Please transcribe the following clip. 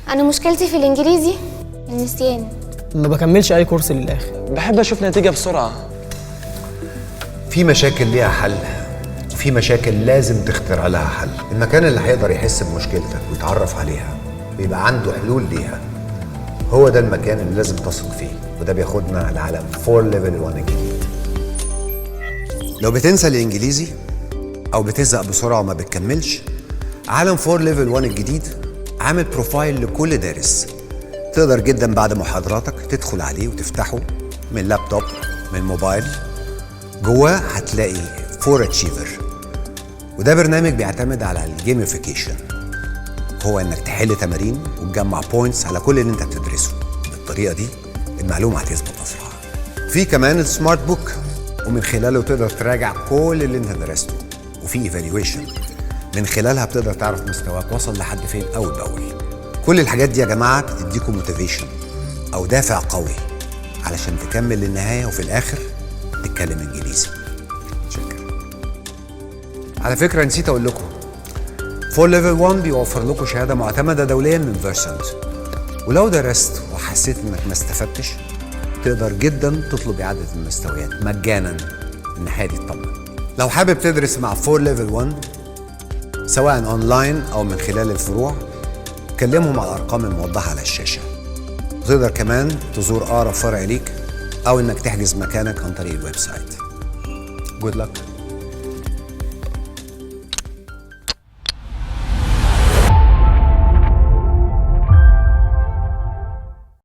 انا مشكلتي في الانجليزي النسيان. ما بكملش اي كورس للاخر. بحب اشوف نتيجة بسرعه. في مشاكل ليها حل وفي مشاكل لازم تخترع لها حل. المكان اللي هيقدر يحس بمشكلتك ويتعرف عليها ويبقى عنده حلول ليها هو ده المكان اللي لازم تثق فيه، وده بياخدنا لعالم 4 Level 1 الجديد. لو بتنسى الانجليزي او بتزهق بسرعة وما بتكملش، عالم 4 Level 1 الجديد عامل profile لكل دارس، تقدر جدا بعد محاضراتك تدخل عليه وتفتحه من لابتوب، من موبايل. جواه هتلاقي 4 Achiever، وده برنامج بيعتمد على ال gamification، هو انك تحل تمارين وتجمع points على كل اللي انت بتدرسه. بالطريقة دي المعلومة هتثبت اسرع. في كمان ال smart book، ومن خلاله تقدر تراجع كل اللي انت درسته، وفي evaluation من خلالها بتقدر تعرف مستواك وصل لحد فين اول باول. كل الحاجات دي يا جماعة بتديكم motivation او دافع قوي علشان تكمل للنهاية وفي الاخر تتكلم انجليزي. شكرا. على فكرة نسيت اقول لكم، 4 Level 1 بيوفر لكم شهادة معتمدة دوليا من Versant، ولو درست وحسيت انك ما استفدتش تقدر جدا تطلب اعاده المستويات مجانا. الناحية دي تطمن. لو حابب تدرس مع 4 Level 1 سواء اونلاين او من خلال الفروع، كلمهم على الارقام الموضحة على الشاشه. وتقدر كمان تزور اقرب فرع ليك او انك تحجز مكانك عن طريق ال website. Good luck.